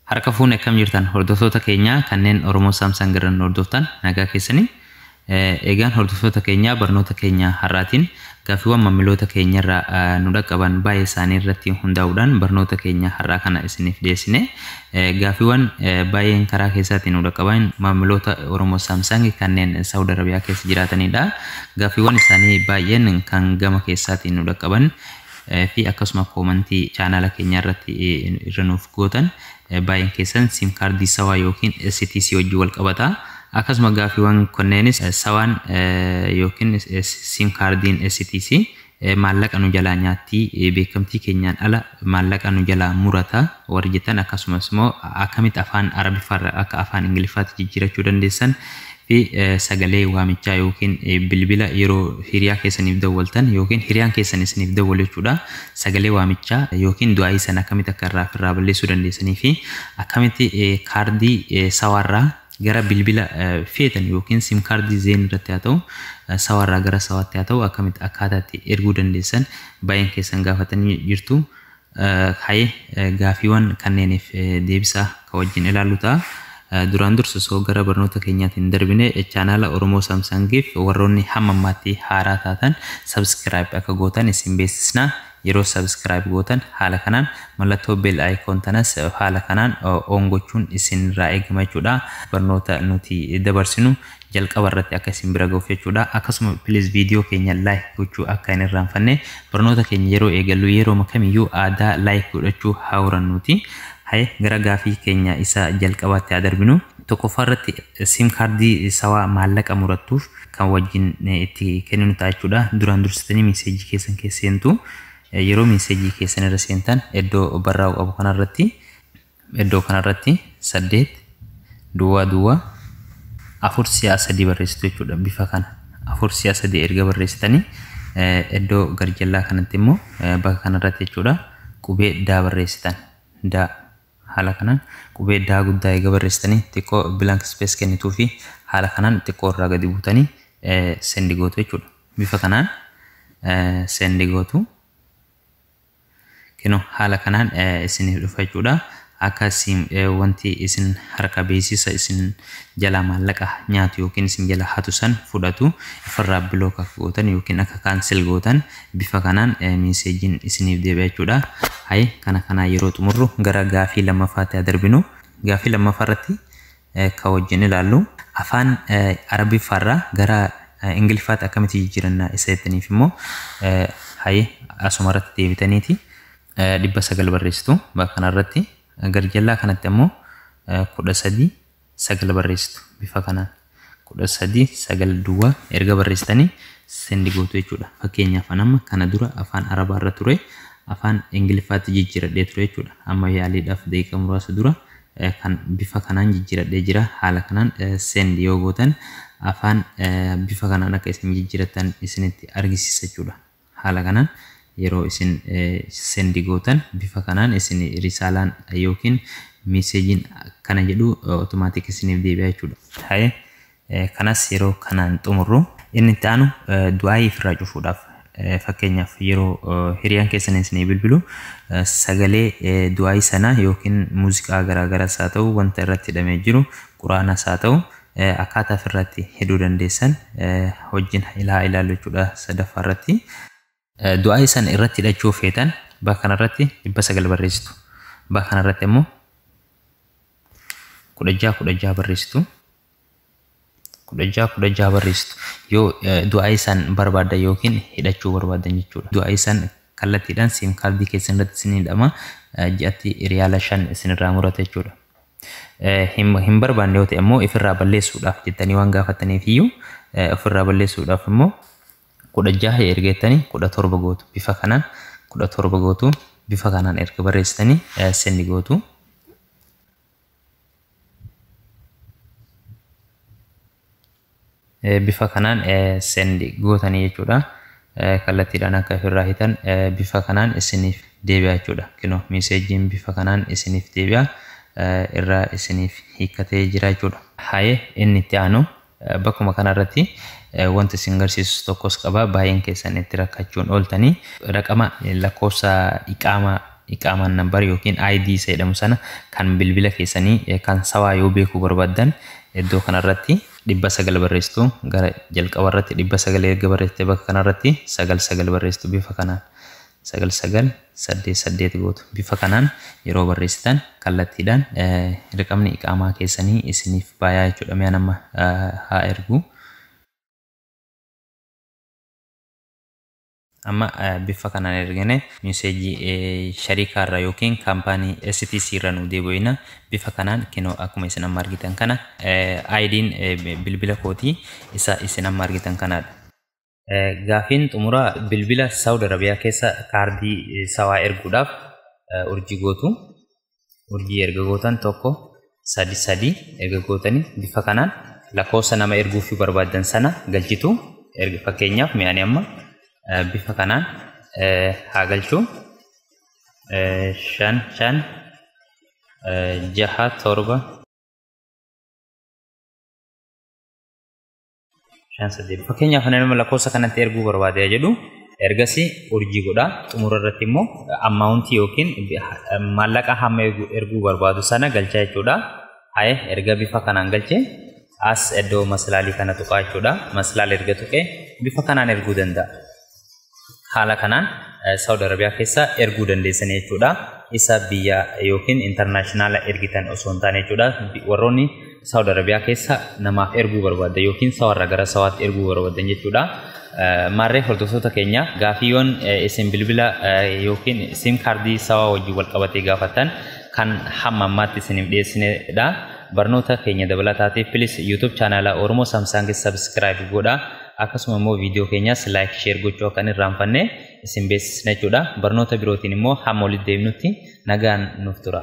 Harka fuune akkam jirtan hordoftoota keenya kanneen Oromoo Saamsang irraan hordoftan nagaa keessanii. Egaan hordoftoota keenya barnoota keenya har'aatiin gaaffiiwwan maamiloota keenya irraa nu dhaqqaban baay'ee isaanii irratti hundaa'uudhaan barnoota keenya har'aa kana isiniif dhiyeessine. Gaaffiiwwan baay'een karaa keessaatiin nu dhaqqaban maamiloota Oromoo Saamsang kanneen Saawud Arabiyaa keessa jiraatanidha. Gaaffiiwwan isaanii baay'een kan gama keessaatiin nu dhaqqaban fi akkasuma koomantii chaanaala keenya irratti irra nuuf gootan baay'een keessan siim kaardii sawaa yookiin STC wajjin wal qabata. Akkasuma gaaffiiwwan kunneenis sawaan yookiin siim kaardiin STC maallaqa nu jalaa nyaattii beekamtii keenyaan ala maallaqa nu jalaa murata warri jettan, akkasumas immoo akkamitti afaan Arabiffaarraa akka afaan Ingiliffaatti jijjiirachuu dandeessan fi sagalee waamichaa yookiin bilbila yeroo hiriyaa keessaniif dawwaltan yookiin hiriyaan keessan isiniif dawwalu jechuudha. Sagalee waamichaa yookiin du'aayii sana akkamitti akka irraa ofirraa balleessuu dandeessanii fi akkamitti kaardii sawaarraa gara bilbila feetan yookiin siim kaardii zeen irratti haa ta'u sawaarraa gara sawaatti haa ta'u akkamitti akkaataatti erguu dandeessan baay'een keessan gaafatanii jirtu. Hayee gaaffiiwwan kanneeniif deebisaa kan wajjin ilaallu ta'a. Duraan dursa osoo gara barnoota keenyaatiin darbine chaanaala Oromoo Saamsangiif warroonni hamma ammaatti haaraa taatan sabskiraayib akka gootan isin beeksisna. Yeroo sabskiraayib gootan haala kanaan mallattoo beel icon tanas haala kanaan on gochuun isinirraa eegama jechuudha. Barnoota nuti dabarsinu jalqaba irratti akka isin bira gahuuf jechuudha. Akkasuma please viidiyoo keenya like gochuu akka hin irraanfanne, barnoota keenya yeroo eegallu yeroo kamiyyuu aadaa like godhachuu haa horannuuti. Hayee gara gaafii keenya isa jalqabaatti haa darbinu. Tokkoffaa irratti siim kaardii sawaa maallaqa murattuuf kan wajjin itti kenninu ta'a jechuudha. Duraan dursitanii meeseejii keessan keessa seentu. Yeroo meeseejii keessan irra seentan iddoo barraa'u qabu kanarratti iddoo kanarratti 8 duwwaa duwwaa 4 si'a 3 barreessitu jechuudha. Bifa kana 4 si'a 3 erga barreessitanii iddoo garjallaa kanatti immoo bakka kanarratti jechuudha qubee daa barreessitan. Daa haala kanaan qubee daa guddaa eega barreessitanii xiqqoo blank space kennituu fi haala kanaan xiqqoo irraa gadi buutanii sendi gootu jechuudha. Bifa kanaan sendi gootu. Kinoo haala kanaan isiniif dhufa jechuudha. Akka wanti isin harka beeksisa isin jala maallaqa nyaatu yookiin isin jala hatu san fudhatu ofirraa bilook akka gootan yookiin akka kaansel gootan bifa kanaan meeseejiin isiniif deebi'a jechuudha. Hayee kana kanaa yeroo xumurru gara gaafii lammaffaatti haa darbinu. Gaafii lammaffaa irratti kan wajjin ilaallu afaan Arabiffaarraa gara Ingiliffaatti akkamitti jijjiiranna isa jettaniif immoo hayee asuma irratti deebitaniiti 900 barreessitu bakka kanarratti. Garjallaa kanatti ammoo 13 9 barreessitu bifa kanaan 13 9 duwwaa erga barreessitanii sendi gootu jechuudha. Fakkeenyaaf amma kana dura afaan Arabaa irra ture afaan Ingiliffaatti jijjiiradhee ture jechuudha. Amma yaaliidhaaf daqiiqa muraasa dura kan bifa kanaan jijjiiradhee jira. Haala kanaan sendi yoo gootan afaan bifa kanaan akka isin jijjiirattan isinitti argisiisa jechuudha. Haala kanaan yeroo isin sendi gootan bifa kanaan isin risaalaan yookiin meeseejiin kana jedhu otomaatik isiniif deebi'a jechuudha. Hayee kanas yeroo kanaan xumurru inni itti aanu du'aayii ofirraa cufuudhaaf fakkeenyaaf yeroo hiriyaan keessan isinii bilbilu sagalee du'aayii sana yookiin muuziqaa garaagaraas haa ta'u wanta irratti hidhamee jiru quraanas haa ta'u akkaataa ofirratti hidhuu dandeessan wajjin ilaallu jechuudha sadaffaa irratti. Du'aayii sana irratti hidhachuu feetan bakka kanarratti 900 barreessitu. Bakka kanarratti immoo 16 16 barreessitu. 16 16 barreessitu. Yoo du'aayii san barbaaddan yookiin hidhachuu barbaaddan jechuudha. Du'aayii san kallattiidhaan siim kaardii keessan irratti isin hidhama. Ji'atti riyaala 5 isinirraa murata jechuudha. Hin barbaanne yoo ta'e immoo ofirraa balleessuudhaaf jettanii waan gaafataniif iyyuu ofirraa balleessuudhaaf immoo 16 erga jettanii 17 gootu. Bifa kanaan 17 gootu. Bifa kanaan erga barreessitanii sendi gootu. Bifa kanaan sendi gootanii jechuudha. Kallattiidhaan akka ofirraa hitan bifa kanaan isiniif deebi'a jechuudha. Kinoo meeseejiin bifa kanaan isiniif deebi'a. Irraa isiniif hiikkatee jira jechuudha. Hayee inni itti aanu Bakkuma kanarratti wanti isin agarsiisu tokkos qaba. Baay'een keessan itti rakkachuun ooltanii raqama lakkoofsa iqaamaan number yookiin ID isa jedhamu sana kan bilbila keessanii kan sawaa yoo beekuu barbaaddan iddoo kanarratti 900 barreessitu. Gara jalqaba irratti 900 erga barreessite bakka kanarratti 99 barreessitu, bifa kanaan 99 8 8 gootu. Bifa kanaan yeroo barreessitan kallattiidhaan raqamni iqaamaa keessanii isiniif bayaa jechuudha. Mi'a nama haa ergu. Amma bifa kanaan ergine message sharikaa yookiin kaampaanii STC irraa nu deebi'ina. Bifa kanaan kinoo akkuma isin amma argitan kana ID'n bilbila kootii isa isin amma argitan kanadha. Gaafiin xumuraa bilbila Saawud Arabiyaa keessa kaardii sawaa erguudhaaf urjii gootu. Urjii erga gootan 1 3 3 erga gootanii bifa kanaan lakkoofsa nama erguufii barbaaddan sana galchitu. Erga fakkeenyaaf mi'aani amma bifa kanaan haa galchu. 5 5 6 7 5 8. Fakkeenyaaf nama lakkoofsa kanatti erguu barbaade jedhu ergasii urjii godha. Xumura irratti immoo ammaawuntii yookiin maallaqa hamma erguu barbaadu sana galcha jechuudha. Haye erga bifa kanaan galche as iddoo maslaalii kana tuqaa jechuudha. Maslaal erga tuqee bifa kanaan erguu danda'a. Haala kanaan Saawud Arabiyaa keessa erguu dandeessan jechuudha. Isa biyya yookiin intarnaashinaala ergitan osoo hin taane jechuudha. Warroonni Saawud Arabiyaa keessa namaaf erguu barbaadan yookiin sawarra gara sawaatti erguu barbaadan jechuudha. Maarree hordoftoota keenya, gaaffiiwwan isin bilbila yookiin sim kaardii sawaa wajjin wal qabatee gaafatan kan hamma ammaatti isiniif dhiyeessinedha. Barnoota keenya dabalataatiif please YouTube chaanala Oromoo Samsung subscribe godhaa. Akkasuma immoo viidiyoo keenyas like, share gochuu akka hin irraanfanne isin beeksisna jechuudha. Barnoota birootiin immoo hamma walitti deebinutti nagaan nuuf tura.